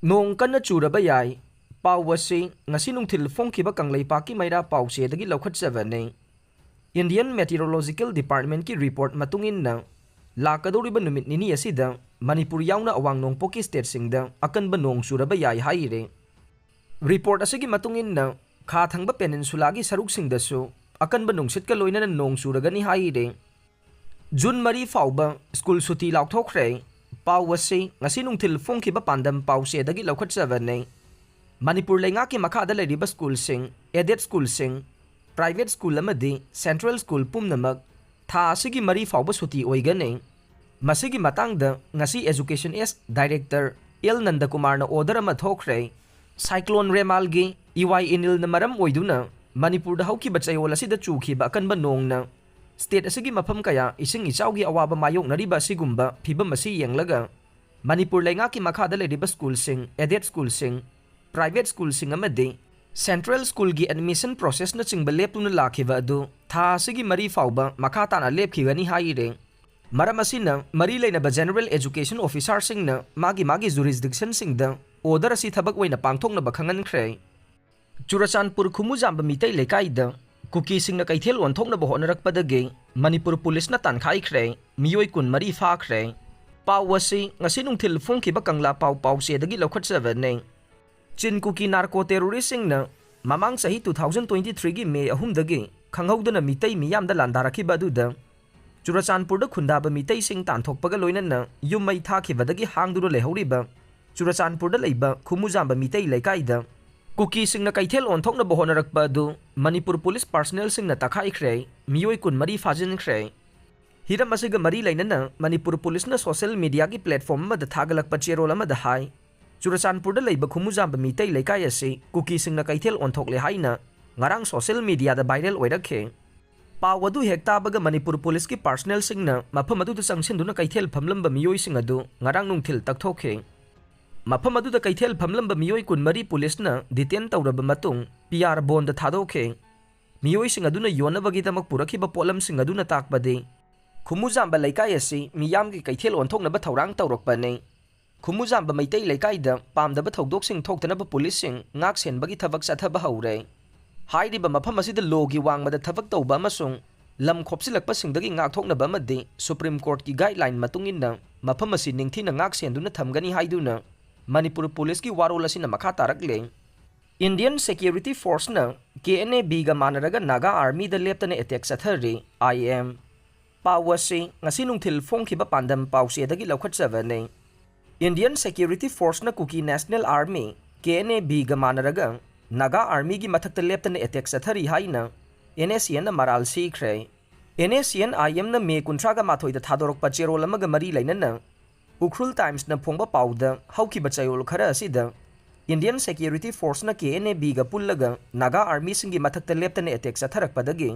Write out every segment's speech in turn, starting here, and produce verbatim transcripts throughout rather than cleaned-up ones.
ꯅꯣꯡ ꯀꯟꯅ ꯆꯨꯔꯕ ꯌꯥꯏ꯫ ꯄꯥꯎ ꯑꯁꯤ ꯉꯁꯤ ꯅꯨꯡꯊꯤꯜ ꯐꯣꯡꯈꯤꯕ ꯀꯪꯂꯩꯄꯥꯛꯀꯤ ꯃꯩꯔꯥ ꯄꯥꯎꯆꯦꯗꯒꯤ ꯂꯧꯈꯠꯆꯕꯅꯤ꯫ Indian Meteorological Departmentꯀꯤ report ꯃꯇꯨꯡ ꯏꯟꯅ, ꯂꯥꯛꯀꯗꯧꯔꯤꯕ ꯅꯨꯃꯤꯠ ꯅꯤꯅꯤ ꯑꯁꯤꯗ ꯃꯅꯤꯄꯨꯔ ꯌꯥꯎꯅ ꯑꯋꯥꯡ ꯅꯣꯡꯄꯣꯛꯀꯤ stateꯁꯤꯡꯗ ꯑꯀꯟꯕ ꯅꯣꯡ ꯆꯨꯔꯕ ꯌꯥꯏ ꯍꯥꯏꯔꯤ꯫ Report ꯑꯁꯤꯒꯤ ꯃꯇꯨꯡ ꯏꯟꯅ, ꯈꯥ ꯊꯪꯕ peninsulaꯒꯤ ꯁꯔꯨꯛꯁꯤꯡꯗꯁꯨ ꯑꯀꯟꯕ ꯅꯨꯡꯁꯤꯠꯀ ꯂꯣꯏꯅꯅ ꯅꯣꯡ ꯆꯨꯔꯒꯅꯤ ꯍꯥꯏꯔꯤ꯫ ꯖꯨꯟ ꯃꯔꯤ ꯐꯥꯎꯕ ꯁ꯭ꯀꯨꯜ ꯁꯨꯇꯤ ꯂꯥꯎꯊꯣꯛꯈ꯭ꯔꯦ꯫ ꯄꯥꯎ ꯑꯁꯤ ꯉꯁꯤ ꯅꯨꯡꯊꯤꯜ ꯐꯣꯡꯈꯤꯕ ꯄꯥꯟꯗꯝ ꯄꯥꯎꯆꯦꯗꯒꯤ ꯂꯧꯈꯠꯆꯕꯅꯤ꯫ ꯃꯅꯤꯄꯨꯔ ꯂꯩꯉꯥꯛꯀꯤ ꯃꯈꯥꯗ ꯂꯩꯔꯤꯕ ꯁ꯭ꯀꯨꯜꯁꯤꯡ, aided ꯁ꯭ꯀꯨꯜꯁꯤꯡ, private ꯁ꯭ꯀꯨꯜ ꯑꯃꯗꯤ central ꯁ꯭ꯀꯨꯜ ꯄꯨꯝꯅꯃꯛ ꯊꯥ ꯑꯁꯤꯒꯤ ꯃꯔꯤ ꯐꯥꯎꯕ ꯁꯨꯇꯤ ꯑꯣꯏꯒꯅꯤ꯫ ꯃꯁꯤꯒꯤ ꯃꯇꯥꯡꯗ ꯉꯁꯤ Education S director L ꯅꯟꯗꯀꯨꯃꯥꯔꯅ order ꯑꯃ ꯊꯣꯛꯈ꯭ꯔꯦ꯫ Cyclone ꯔꯦꯃꯥꯜꯒꯤ ꯏꯋꯥꯏ ꯏꯅꯤꯜꯅ ꯃꯔꯝ ꯑꯣꯏꯗꯨꯅ ꯃꯅꯤꯄꯨꯔꯗ ꯍꯧꯈꯤꯕ ꯆꯌꯣꯜ ꯑꯁꯤꯗ ꯆꯨꯈꯤꯕ ꯑꯀꯟꯕ ꯅꯣꯡꯅ state ꯑꯁꯤꯒꯤ ꯃꯐꯝ ꯀꯌꯥ ꯏꯁꯤꯡ ꯏꯆꯥꯎꯒꯤ ꯑꯋꯥꯕ ꯃꯥꯌꯣꯛꯅꯔꯤꯕ ꯑꯁꯤꯒꯨꯝꯕ ꯐꯤꯕꯝ ꯑꯁꯤ ꯌꯦꯡꯂꯒ, ꯃꯅꯤꯄꯨꯔ ꯂꯩꯉꯥꯛꯀꯤ ꯃꯈꯥꯗ ꯂꯩꯔꯤꯕ ꯁ꯭ꯀꯨꯜꯁꯤꯡ, aided ꯁ꯭ꯀꯨꯜꯁꯤꯡ, private ꯁ꯭ꯀꯨꯜꯁꯤꯡ ꯑꯃꯗꯤ central ꯁ꯭ꯀꯨꯜꯒꯤ admission processꯅꯆꯤꯡꯕ ꯂꯦꯞꯇꯨꯅ ꯂꯥꯛꯈꯤꯕ ꯑꯗꯨ ꯊꯥ ꯑꯁꯤꯒꯤ ꯃꯔꯤ ꯐꯥꯎꯕ ꯃꯈꯥ ꯇꯥꯅ ꯂꯦꯞꯈꯤꯒꯅꯤ ꯍꯥꯏꯔꯦ꯫ ꯃꯔꯝ ꯑꯁꯤꯅ, ꯃꯔꯤ ꯂꯩꯅꯕ General Education Officerꯁꯤꯡꯅ ꯃꯥꯒꯤ ꯃꯥꯒꯤ jurisdictionꯁꯤꯡꯗ order ꯑꯁꯤ ꯊꯕꯛ ꯑꯣꯏꯅ ꯄꯥꯡꯊꯣꯛꯅꯕ ꯈꯪꯍꯟꯈ꯭ꯔꯦ꯫ ꯆꯨꯔꯆꯥꯟꯄꯨꯔ ꯈꯨꯃꯨꯖꯥꯝꯕ ꯃꯤꯇꯩ ꯂꯩꯀꯥꯏꯗ ꯀꯨꯀꯤꯁꯤꯡꯅ ꯀꯩꯊꯦꯜ ꯑꯣꯟꯊꯣꯛꯅꯕ ꯍꯣꯠꯅꯔꯛꯄꯗꯒꯤ ꯃꯅꯤꯄꯨꯔ ꯄꯨꯂꯤꯁꯅ ꯇꯥꯟꯈꯥꯏꯈ꯭ꯔꯦ, ꯃꯤꯑꯣꯏ ꯀꯨꯟꯃꯔꯤ ꯐꯥꯈ꯭ꯔꯦ꯫ ꯄꯥꯎ ꯑꯁꯤ ꯉꯁꯤ ꯅꯨꯡꯊꯤꯜ ꯐꯣꯡꯈꯤꯕ ꯀꯪꯂꯥ ꯄꯥꯎ ꯄꯥꯎꯆꯦꯗꯒꯤ ꯂꯧꯈꯠꯆꯕꯅꯤ꯫ ꯆꯤꯟ ꯀꯨꯀꯤ narco terroristꯁꯤꯡꯅ ꯃꯃꯥꯡ ꯆꯍꯤ two thousand twenty threeꯒꯤ May ꯑꯍꯨꯝꯗꯒꯤ ꯈꯪꯍꯧꯗꯅ ꯃꯤꯇꯩ ꯃꯤꯌꯥꯝꯗ ꯂꯥꯟꯗꯥꯔꯛꯈꯤꯕ ꯑꯗꯨꯗ ꯆꯨꯔꯆꯥꯟꯄꯨꯔꯗ ꯈꯨꯟꯗꯥꯕ ꯃꯤꯇꯩꯁꯤꯡ ꯇꯥꯟꯊꯣꯛꯄꯒ ꯂꯣꯏꯅꯅ ꯌꯨꯝ ꯃꯩ ꯊꯥꯈꯤꯕꯗꯒꯤ ꯍꯥꯡꯗꯨꯅ ꯂꯩꯍꯧꯔꯤꯕ ꯆꯨꯔꯆꯥꯟꯄꯨꯔꯗ ꯂꯩꯕ ꯈꯨꯃꯨꯖꯥꯝꯕ ꯃꯤꯇꯩ ꯂꯩꯀꯥꯏꯗ ꯀꯨꯀꯤꯁꯤꯡꯅ ꯀꯩꯊꯦꯜ ꯑꯣꯟꯊꯣꯛꯅꯕ ꯍꯣꯠꯅꯔꯛꯄ ꯑꯗꯨ ꯃꯅꯤꯄꯨꯔ ꯄꯨꯂꯤꯁ personnelꯁꯤꯡꯅ ꯇꯛꯈꯥꯏꯈ꯭ꯔꯦ, ꯃꯤꯑꯣꯏ ꯀꯨꯟꯃꯔꯤ ꯐꯥꯖꯤꯟꯈ꯭ꯔꯦ꯫ ꯍꯤꯔꯝ ꯑꯁꯤꯒ ꯃꯔꯤ ꯂꯩꯅꯅ ꯃꯅꯤꯄꯨꯔ ꯄꯨꯂꯤꯁꯅ social mediaꯒꯤ platform ꯑꯃꯗ ꯊꯥꯒꯠꯂꯛꯄ ꯆꯦꯔꯣꯜ ꯑꯃꯗ ꯍꯥꯏ, ꯆꯨꯔꯆꯥꯟꯄꯨꯔꯗ ꯂꯩꯕ ꯈꯨꯃꯨꯖꯥꯝꯕ ꯃꯤꯇꯩ ꯂꯩꯀꯥꯏ ꯑꯁꯤ ꯀꯨꯀꯤꯁꯤꯡꯅ ꯀꯩꯊꯦꯜ ꯑꯣꯟꯊꯣꯛꯂꯦ ꯍꯥꯏꯅ ꯉꯔꯥꯡ social mediaꯗ viral ꯑꯣꯏꯔꯛꯈꯤ꯫ ꯄꯥꯎ ꯑꯗꯨ ꯍꯦꯛ ꯇꯥꯕꯒ ꯃꯅꯤꯄꯨꯔ ꯄꯨꯂꯤꯁꯀꯤ personnelꯁꯤꯡꯅ ꯃꯐꯝ ꯑꯗꯨꯗ ꯆꯪꯁꯤꯟꯗꯨꯅ ꯀꯩꯊꯦꯜ ꯐꯝꯂꯝꯕ ꯃꯤꯑꯣꯏꯁꯤꯡ ꯑꯗꯨ ꯉꯔꯥꯡ ꯅꯨꯡꯊꯤꯜ ꯇꯛꯊꯣꯛꯈꯤ꯫ ꯃꯐꯝ ꯑꯗꯨꯗ ꯀꯩꯊꯦꯜ ꯐꯝꯂꯝꯕ ꯃꯤꯑꯣꯏ ꯀꯨꯟꯃꯔꯤ ꯄꯨꯂꯤꯁꯅ detain ꯇꯧꯔꯕ ꯃꯇꯨꯡ P R bondꯗ ꯊꯥꯗꯣꯛꯈꯤ꯫ ꯃꯤꯑꯣꯏꯁꯤꯡ ꯑꯗꯨꯅ ꯌꯣꯟꯅꯕꯒꯤꯗꯃꯛ ꯄꯨꯔꯛꯈꯤꯕ ꯄꯣꯠꯂꯝꯁꯤꯡ ꯑꯗꯨꯅ ꯇꯥꯛꯄꯗꯤ ꯈꯨꯃꯨꯖꯥꯝꯕ ꯂꯩꯀꯥꯏ ꯑꯁꯤ ꯃꯤꯌꯥꯝꯒꯤ ꯀꯩꯊꯦꯜ ꯑꯣꯟꯊꯣꯛꯅꯕ ꯊꯧꯔꯥꯡ ꯇꯧꯔꯛꯄꯅꯤ꯫ ꯈꯨꯃꯨꯖꯥꯝꯕ ꯃꯩꯇꯩ ꯂꯩꯀꯥꯏꯗ ꯄꯥꯝꯗꯕ ꯊꯧꯗꯣꯛꯁꯤꯡ ꯊꯣꯛꯇꯅꯕ ꯄꯨꯂꯤꯁꯁꯤꯡ ꯉꯥꯛ ꯁꯦꯟꯕꯒꯤ ꯊꯕꯛ ꯆꯠꯊꯕ ꯍꯧꯔꯦ꯫ ꯍꯥꯏꯔꯤꯕ ꯃꯐꯝ ꯑꯁꯤꯗ ꯂꯣꯒꯤ ꯋꯥꯡꯃꯗ ꯊꯕꯛ ꯇꯧꯕ ꯑꯃꯁꯨꯡ ꯂꯝ ꯈꯣꯞꯆꯤꯜꯂꯛꯄꯁꯤꯡꯗꯒꯤ ꯉꯥꯛꯊꯣꯛꯅꯕ ꯑꯃꯗꯤ ꯁꯨꯄ꯭ꯔꯤꯝ ꯀꯣꯔꯠꯀꯤ ꯒꯥꯏꯗꯂꯥꯏꯟ ꯃꯇꯨꯡ ꯏꯟꯅ ꯃꯐꯝ ꯑꯁꯤ ꯅꯤꯡꯊꯤꯅ ꯉꯥꯛ ꯁꯦꯟꯗꯨꯅ ꯊꯝꯒꯅꯤ ꯍꯥꯏꯗꯨꯅ ꯃꯅꯤꯄꯨꯔ ꯄꯨꯂꯤꯁꯀꯤ ꯋꯥꯔꯣꯜ ꯑꯁꯤꯅ ꯃꯈꯥ ꯇꯥꯔꯛꯂꯦ꯫ ꯏꯟꯗꯤꯌꯟ ꯁꯦꯀ꯭ꯌꯨꯔꯤꯇꯤ ꯐꯣꯔꯁꯅ ꯀꯦ ꯑꯦꯟ ꯑꯦ ꯕꯤꯒ ꯃꯥꯟꯅꯔꯒ ꯅꯥꯒꯥ ꯑꯥꯔꯃꯤꯗ ꯂꯦꯞꯇꯅ ꯑꯦꯇꯦꯛ ꯆꯠꯊꯔꯤ, ꯑꯥꯏ ꯑꯦꯝ꯫ ꯄꯥꯎ ꯑꯁꯤ ꯉꯁꯤ ꯅꯨꯡꯊꯤꯜ ꯐꯣꯡꯈꯤꯕ ꯄꯥꯟꯗꯝ ꯄꯥꯎꯆꯦꯗꯒꯤ ꯂꯧꯈꯠꯆꯕꯅꯤ꯫ ꯏꯟꯗꯤꯌꯟ ꯁꯦꯀ꯭ꯌꯨꯔꯤꯇꯤ ꯐꯣꯔꯁꯅ Kuki national army, K N A ꯕꯤꯒ ꯃꯥꯟꯅꯔꯒ ꯅꯥꯒꯥ ꯑꯥꯔꯃꯤꯒꯤ ꯃꯊꯛꯇ ꯂꯦꯞꯇꯅ ꯑꯦꯇꯦꯛ ꯆꯠꯊꯔꯤ ꯍꯥꯏꯅ ꯑꯦꯟ ꯑꯦꯁ ꯁꯤ ꯑꯦꯟꯅ ꯃꯔꯥꯜ ꯁꯤꯈ꯭ꯔꯦ꯫ ꯑꯦꯟ ꯑꯦꯁ ꯁꯤ ꯑꯦꯟ ꯑꯥꯏ ꯑꯦꯝꯅ ꯃꯦ ꯀꯨꯟꯊ꯭ꯔꯥꯒ ꯃꯥꯊꯣꯏꯗ ꯊꯥꯗꯣꯔꯛꯄ ꯆꯦꯔꯣꯜ ꯑꯃꯒ ꯃꯔꯤ ꯂꯩꯅꯅ ꯎꯈ꯭ꯔꯨꯜ ꯇꯥꯏꯝꯁꯅ ꯐꯣꯡꯕ ꯄꯥꯎꯗ ꯍꯧꯈꯤꯕ ꯆꯌꯣꯜ ꯈꯔ ꯑꯁꯤꯗ ꯏꯟꯗꯤꯌꯟ ꯁꯦꯀ꯭ꯌꯨꯔꯤꯇꯤ ꯐꯣꯔꯁꯅ ꯀꯦ ꯑꯦꯟ ꯑꯦ ꯕꯤꯒ ꯄꯨꯜꯂꯒ ꯅꯥꯒꯥ ꯑꯥꯔꯃꯤꯁꯤꯡꯒꯤ ꯃꯊꯛꯇ ꯂꯦꯞꯇꯅ ꯑꯦꯇꯦꯛ ꯆꯠꯊꯔꯛꯄꯗꯒꯤ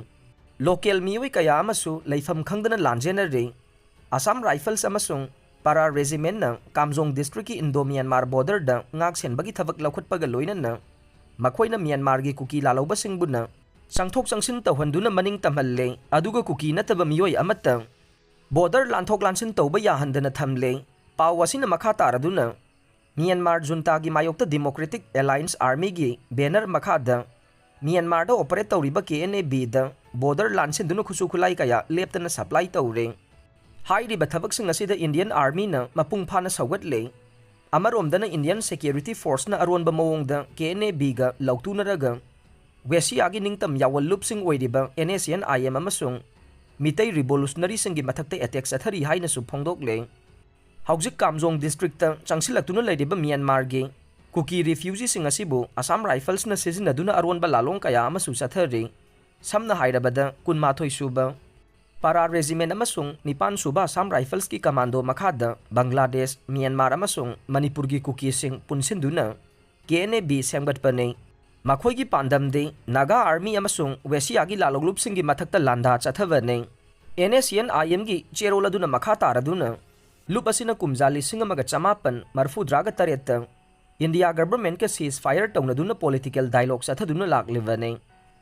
ꯂꯣꯀꯦꯜ ꯃꯤꯑꯣꯏ ꯀꯌꯥ ꯑꯃꯁꯨ ꯂꯩꯐꯝ ꯈꯪꯗꯅ ꯂꯥꯟꯖꯦꯟꯅꯔꯤ꯫ ꯑꯁꯥꯝ ꯔꯥꯏꯐꯜꯁ ꯑꯃꯁꯨꯡ ꯄꯔꯥ ꯔꯦꯖꯤꯃꯦꯟꯠꯅ ꯀꯥꯝꯖꯣꯡ ꯗꯤꯁꯇ꯭ꯔꯤꯛꯀꯤ ꯏꯟꯗꯣ ꯃ꯭ꯌꯥꯟꯃꯥꯔ ꯕꯣꯔꯗꯔꯗ ꯉꯥꯛ ꯁꯦꯟꯕꯒꯤ ꯊꯕꯛ ꯂꯧꯈꯠꯄꯒ ꯂꯣꯏꯅꯅ ꯃꯈꯣꯏꯅ ꯃ꯭ꯌꯥꯟꯃꯥꯔꯒꯤ ꯀꯨꯀꯤ ꯂꯥꯜꯍꯧꯕꯁꯤꯡꯕꯨꯅ ꯆꯪꯊꯣꯛ ꯆꯪꯁꯤꯟ ꯇꯧꯍꯟꯗꯨꯅ ꯃꯅꯤꯡ ꯇꯝꯍꯜꯂꯦ, ꯑꯗꯨꯒ ꯀꯨꯀꯤ ꯅꯠꯇꯕ ꯃꯤꯑꯣꯏ ꯑꯃꯠꯇ ꯕꯣꯔꯗꯔ ꯂꯥꯟꯊꯣꯛ ꯂꯥꯟꯁꯤꯟ ꯇꯧꯕ ꯌꯥꯍꯟꯗꯅ ꯊꯝꯂꯦ꯫ ꯄꯥꯎ ꯑꯁꯤꯅ ꯃꯈꯥ ꯇꯥꯔꯗꯨꯅ, ꯃ꯭ꯌꯥꯟꯃꯥꯔ ꯖꯨꯟꯇꯥꯒꯤ ꯃꯥꯌꯣꯛꯇ ꯗꯤꯃꯣꯀ꯭ꯔꯦꯇꯤꯛ ꯑꯦꯂꯥꯏꯟꯁ ꯑꯥꯔꯃꯤꯒꯤ ꯕꯦꯅꯔ ꯃꯈꯥꯗ ꯃ꯭ꯌꯥꯟꯃꯥꯔꯗ ꯑꯣꯄꯔꯦꯠ ꯇꯧꯔꯤꯕ ꯀꯦ ꯑꯦꯟ ꯑꯦ ꯕꯤꯗ ꯕꯣꯔꯗꯔ ꯂꯥꯟꯁꯤꯟꯗꯨꯅ ꯈꯨꯠꯁꯨ ꯈꯨꯠꯂꯥꯏ ꯀꯌꯥ ꯂꯦꯞꯇꯅ ꯁꯄ꯭ꯂꯥꯏ ꯇꯧꯔꯦ꯫ ꯍꯥꯏꯔꯤꯕ ꯊꯕꯛꯁꯤꯡ ꯑꯁꯤꯗ ꯏꯟꯗꯤꯌꯟ ꯑꯥꯔꯃꯤꯅ ꯃꯄꯨꯡ ꯐꯥꯅ ꯁꯧꯒꯠꯂꯦ꯫ ꯑꯃꯔꯣꯝꯗꯅ ꯏꯟꯗꯤꯌꯟ ꯁꯦꯀ꯭ꯌꯨꯔꯤꯇꯤ ꯐꯣꯔꯁꯅ ꯑꯔꯣꯟꯕ ꯃꯑꯣꯡꯗ ꯀꯦ ꯑꯦꯟ ꯑꯦ ꯕꯤꯒ ꯂꯧꯇꯨꯅꯔꯒ ꯋꯦꯁꯤꯌꯥꯒꯤ ꯅꯤꯡꯇꯝ ꯌꯥꯑꯣꯟ ꯂꯨꯞꯁꯤꯡ ꯑꯣꯏꯔꯤꯕ and S C and I M ꯑꯃꯁꯨꯡ ꯃꯤꯇꯩ ꯔꯤꯚꯣꯂꯨꯁꯅꯔꯤꯁꯤꯡꯒꯤ ꯃꯊꯛꯇ ꯑꯦꯇꯦꯛ ꯆꯠꯊꯔꯤ ꯍꯥꯏꯅꯁꯨ ꯐꯣꯡꯗꯣꯛꯂꯦ꯫ ꯍꯧꯖꯤꯛ ꯀꯥꯝꯖꯣꯡ ꯗꯤꯁꯇ꯭ꯔꯤꯛꯇ ꯆꯪꯁꯤꯜꯂꯛꯇꯨꯅ ꯂꯩꯔꯤꯕ ꯃ꯭ꯌꯥꯟꯃꯥꯔꯒꯤ ꯀꯨꯀꯤ ꯔꯤꯐ꯭ꯌꯨꯖꯤꯁꯤꯡ ꯑꯁꯤꯕꯨ ꯑꯁꯥꯝ ꯔꯥꯏꯐꯜꯁꯅ ꯁꯤꯖꯤꯟꯅꯗꯨꯅ ꯑꯔꯣꯟꯕ ꯂꯥꯂꯣꯡ ꯀꯌꯥ ꯑꯃꯁꯨ ꯆꯠꯊꯔꯤ꯫ ꯁꯝꯅ ꯍꯥꯏꯔꯕꯗ, ꯀꯨꯟꯃꯥꯊꯣꯏ ꯁꯨꯕ ꯄꯥꯔꯥ ꯔꯦꯖꯤꯃꯦꯟ ꯑꯃꯁꯨꯡ ꯅꯤꯄꯥꯟ ꯁꯨꯕ ꯑꯁꯥꯝ ꯔꯥꯏꯐꯜꯁꯀꯤ ꯀꯃꯥꯟꯗꯣ ꯃꯈꯥꯗ ꯕꯪꯒ꯭ꯂꯥꯗꯦꯁ, ꯃ꯭ꯌꯥꯟꯃꯥꯔ ꯑꯃꯁꯨꯡ ꯃꯅꯤꯄꯨꯔꯒꯤ ꯀꯨꯀꯤꯁꯤꯡ ꯄꯨꯟꯁꯤꯟꯗꯨꯅ ꯀꯦ ꯑꯦꯟ ꯑꯦ ꯕꯤ ꯁꯦꯝꯒꯠꯄꯅꯤ꯫ ꯃꯈꯣꯏꯒꯤ ꯄꯥꯟꯗꯝꯗꯤ ꯅꯥꯒꯥ ꯑꯥꯔꯃꯤ ꯑꯃꯁꯨꯡ ꯋꯦꯁꯤꯌꯥꯒꯤ ꯂꯥꯂꯣꯡꯂꯨꯞꯁꯤꯡꯒꯤ ꯃꯊꯛꯇ ꯂꯥꯟꯗꯥ ꯆꯠꯊꯕꯅꯤ꯫ ꯑꯦꯟ ꯑꯦꯁ ꯁꯤ ꯑꯦꯟ ꯑꯥꯏ ꯑꯦꯝꯒꯤ ꯆꯦꯔꯣꯜ ꯑꯗꯨꯅ ꯃꯈꯥ ꯇꯥꯔꯗꯨꯅ, ꯂꯨꯞ ꯑꯁꯤꯅ ꯀꯨꯝꯖꯥ ꯂꯤꯁꯤꯡ ꯑꯃꯒ ꯆꯃꯥꯄꯟ ꯃꯔꯐꯨꯇꯔꯥꯒ ꯇꯔꯦꯠꯇ ꯏꯟꯗꯤꯌꯥ ꯒꯚꯔꯟꯃꯦꯟꯠꯀ ꯁꯤꯖ ꯐꯥꯏꯌꯔ ꯇꯧꯅꯗꯨꯅ ꯄꯣꯂꯤꯇꯤꯀꯦꯜ ꯗꯥꯏꯂꯣꯒ ꯆꯠꯊꯗꯨꯅ ꯂꯥꯛꯂꯤꯕꯅꯤ꯫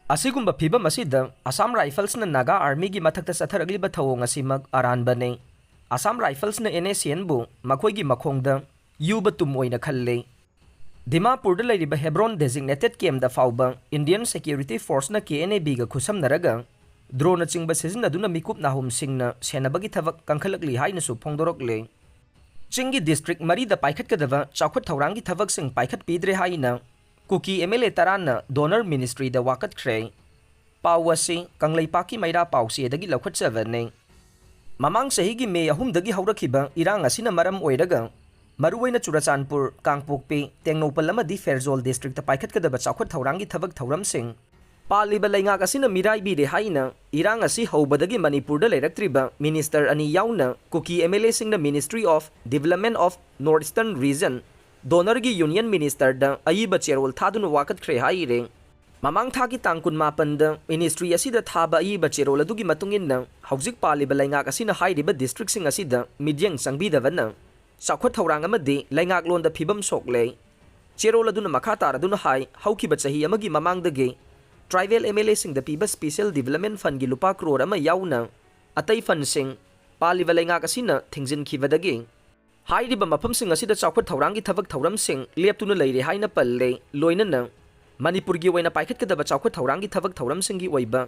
ꯑꯁꯤꯒꯨꯝꯕ ꯐꯤꯚꯝ ꯑꯁꯤꯗ ꯑꯁꯥꯝ ꯔꯥꯏꯐꯜꯁꯅ ꯅꯥꯒꯥ ꯑꯥꯔꯃꯤꯒꯤ ꯃꯊꯛꯇ ꯆꯠꯊꯔꯛꯂꯤꯕ ꯊꯧꯑꯣꯡ ꯑꯁꯤꯃꯛ ꯑꯔꯥꯟꯕꯅꯤ꯫ ꯑꯁꯥꯝ ꯔꯥꯏꯐꯜꯁꯅ ꯑꯦꯟ ꯑꯦꯁ ꯁꯤ ꯑꯦꯟꯕꯨ ꯃꯈꯣꯏꯒꯤ ꯃꯈꯣꯡꯗ ꯌꯨꯕ ꯇꯨꯝ ꯑꯣꯏꯅ ꯈꯜꯂꯤ꯫ ꯗꯤꯃꯥꯄꯨꯔꯗ ꯂꯩꯔꯤꯕ ꯍꯦꯕ꯭ꯔꯣꯟ designated campꯇ ꯐꯥꯎꯕ Indian Security Forceꯅ K N A Bꯒ ꯈꯨꯠꯁꯝꯅꯔꯒ droneꯅꯆꯤꯡꯕ ꯁꯤꯖꯤꯟꯅꯗꯨꯅ ꯃꯤꯀꯨꯞ ꯅꯥꯍꯨꯝꯁꯤꯡꯅ ꯁꯦꯟꯅꯕꯒꯤ ꯊꯕꯛ ꯀꯟꯈꯠꯂꯛꯂꯤ ꯍꯥꯏꯅꯁꯨ ꯐꯣꯡꯗꯣꯔꯛꯂꯦ꯫ ꯆꯤꯡꯒꯤ district ꯃꯔꯤꯗ ꯄꯥꯏꯈꯠꯀꯗꯕ ꯆꯥꯎꯈꯠ ꯊꯧꯔꯥꯡꯒꯤ ꯊꯕꯛꯁꯤꯡ ꯄꯥꯏꯈꯠꯄꯤꯗ꯭ꯔꯦ ꯍꯥꯏꯅ ꯀꯨꯀꯤ M L A ꯇꯔꯥꯅ Donor Ministryꯗ ꯋꯥꯀꯠꯈ꯭ꯔꯦ꯫ ꯄꯥꯎ ꯑꯁꯤ ꯀꯪꯂꯩꯄꯥꯛꯀꯤ ꯃꯩꯔꯥ ꯄꯥꯎꯆꯦꯗꯒꯤ ꯂꯧꯈꯠꯆꯕꯅꯤ꯫ ꯃꯃꯥꯡ ꯆꯍꯤꯒꯤ ꯃꯦ ꯑꯍꯨꯝꯗꯒꯤ ꯍꯧꯔꯛꯈꯤꯕ ꯏꯔꯥꯡ ꯑꯁꯤꯅ ꯃꯔꯝ ꯑꯣꯏꯔꯒ ꯃꯔꯨꯑꯣꯏꯅ ꯆꯨꯔꯆꯥꯟꯄꯨꯔ, ꯀꯥꯡꯄꯣꯛꯄꯤ, ꯇꯦꯡꯅꯧꯄꯜ ꯑꯃꯗꯤ ꯐꯦꯔꯖꯣꯜ districtꯇ ꯄꯥꯏꯈꯠꯀꯗꯕ ꯆꯥꯎꯈꯠ ꯊꯧꯔꯥꯡꯒꯤ ꯊꯕꯛ ꯊꯧꯔꯝꯁꯤꯡ ꯄꯥꯜꯂꯤꯕ ꯂꯩꯉꯥꯛ ꯑꯁꯤꯅ ꯃꯤꯔꯥꯏꯕꯤꯔꯦ ꯍꯥꯏꯅ ꯏꯔꯥꯡ ꯑꯁꯤ ꯍꯧꯕꯗꯒꯤ ꯃꯅꯤꯄꯨꯔꯗ ꯂꯩꯔꯛꯇ꯭ꯔꯤꯕ minister ꯑꯅꯤ ꯌꯥꯎꯅ ꯀꯨꯀꯤ M L Aꯁꯤꯡꯅ Ministry of Development of North Eastern Region Donorꯒꯤ Union Ministerꯗ ꯑꯏꯕ ꯆꯦꯔꯣꯜ ꯊꯥꯗꯨꯅ ꯋꯥꯀꯠꯈ꯭ꯔꯦ ꯍꯥꯏꯔꯦ꯫ ꯃꯃꯥꯡ ꯊꯥꯒꯤ ꯇꯥꯡ ꯀꯨꯟꯃꯥꯄꯟꯗ ministry ꯑꯁꯤꯗ ꯊꯥꯕ ꯑꯏꯕ ꯆꯦꯔꯣꯜ ꯑꯗꯨꯒꯤ ꯃꯇꯨꯡ ꯏꯟꯅ ꯍꯧꯖꯤꯛ ꯄꯥꯜꯂꯤꯕ ꯂꯩꯉꯥꯛ ꯑꯁꯤꯅ ꯍꯥꯏꯔꯤꯕ districtꯁꯤꯡ ꯑꯁꯤꯗ ꯃꯤꯠꯌꯦꯡ ꯆꯪꯕꯤꯗꯕꯅ ꯆꯥꯎꯈꯠ ꯊꯧꯔꯥꯡ ꯑꯃꯗꯤ ꯂꯩꯉꯥꯛꯂꯣꯟꯗ ꯐꯤꯕꯝ ꯁꯣꯛꯂꯦ꯫ ꯆꯦꯔꯣꯜ ꯑꯗꯨꯅ ꯃꯈꯥ ꯇꯥꯔꯗꯨꯅ ꯍꯥꯏ, ꯍꯧꯈꯤꯕ ꯆꯍꯤ ꯑꯃꯒꯤ ꯃꯃꯥꯡꯗꯒꯤ tribal M L Aꯁꯤꯡꯗ ꯄꯤꯕ Special Development Fundꯒꯤ ꯂꯨꯄꯥ ꯀ꯭ꯔꯣꯔ ꯑꯃ ꯌꯥꯎꯅ ꯑꯇꯩ fundꯁꯤꯡ ꯄꯥꯜꯂꯤꯕ ꯂꯩꯉꯥꯛ ꯑꯁꯤꯅ ꯊꯤꯡꯖꯤꯟꯈꯤꯕꯗꯒꯤ ꯍꯥꯏꯔꯤꯕ ꯃꯐꯝꯁꯤꯡ ꯑꯁꯤꯗ ꯆꯥꯎꯈꯠ ꯊꯧꯔꯥꯡꯒꯤ ꯊꯕꯛ ꯊꯧꯔꯝꯁꯤꯡ ꯂꯦꯞꯇꯨꯅ ꯂꯩꯔꯦ ꯍꯥꯏꯅ ꯄꯜꯂꯦ꯫ ꯂꯣꯏꯅꯅ ꯃꯅꯤꯄꯨꯔꯒꯤ ꯑꯣꯏꯅ ꯄꯥꯏꯈꯠꯀꯗꯕ ꯆꯥꯎꯈꯠ ꯊꯧꯔꯥꯡꯒꯤ ꯊꯕꯛ ꯊꯧꯔꯝꯁꯤꯡꯒꯤ ꯑꯣꯏꯕ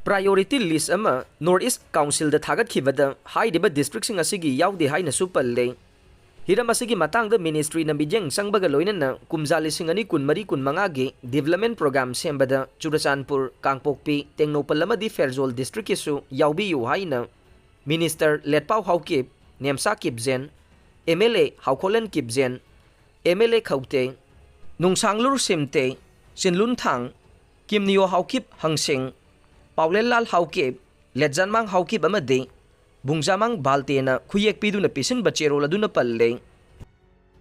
priority list ꯑꯃ North East Councilꯗ ꯊꯥꯒꯠꯈꯤꯕꯗ ꯍꯥꯏꯔꯤꯕ districtꯁꯤꯡ ꯑꯁꯤꯒꯤ ꯌꯥꯎꯗꯦ ꯍꯥꯏꯅꯁꯨ ꯄꯜꯂꯦ꯫ ꯍꯤꯔꯝ ꯑꯁꯤꯒꯤ ꯃꯇꯥꯡꯗ ministryꯅ ꯃꯤꯠꯌꯦꯡ ꯆꯪꯕꯒ ꯂꯣꯏꯅꯅ ꯀꯨꯝꯖꯥ ꯂꯤꯁꯤꯡ ꯑꯅꯤ ꯀꯨꯟꯃꯔꯤ ꯀꯨꯟꯃꯉꯥꯒꯤ development program ꯁꯦꯝꯕꯗ ꯆꯨꯔꯆꯥꯟꯄꯨꯔ, ꯀꯥꯡꯄꯣꯛꯄꯤ, ꯇꯦꯡꯅꯧꯄꯜ ꯑꯃꯗꯤ ꯐꯦꯔꯖꯣꯜ districtꯀꯤꯁꯨ ꯌꯥꯎꯕꯤꯌꯨ ꯍꯥꯏꯅ minister ꯂꯦꯠꯄꯥꯎ Haokip, ꯅꯦꯝꯁꯥ ꯀꯤꯞꯖꯦꯟ, M L A ꯍꯥꯎꯈꯣꯂꯦꯟ ꯀꯤꯞꯖꯦꯟ, M L A ꯈꯧꯇꯦ, ꯅꯨꯡꯁꯥꯡꯂꯨꯔ ꯁꯤꯝꯇꯦ, ꯆꯤꯟꯂꯨꯟꯊꯥꯡ, ꯀꯤꯝꯅꯤꯌꯣ Haokip ꯍꯪꯁꯤꯡ, ꯄꯥꯎꯂꯦꯜꯂꯥꯜ Haokip, ꯂꯦꯠꯖꯥꯟꯃꯥꯡ Haokip ꯑꯃꯗꯤ ꯕꯨꯡꯖꯥꯃꯥꯡ ꯕꯥꯜꯇꯦꯅ ꯈꯨꯌꯦꯛ ꯄꯤꯗꯨꯅ ꯄꯤꯁꯤꯟꯕ ꯆꯦꯔꯣꯜ ꯑꯗꯨꯅ ꯄꯜꯂꯦ꯫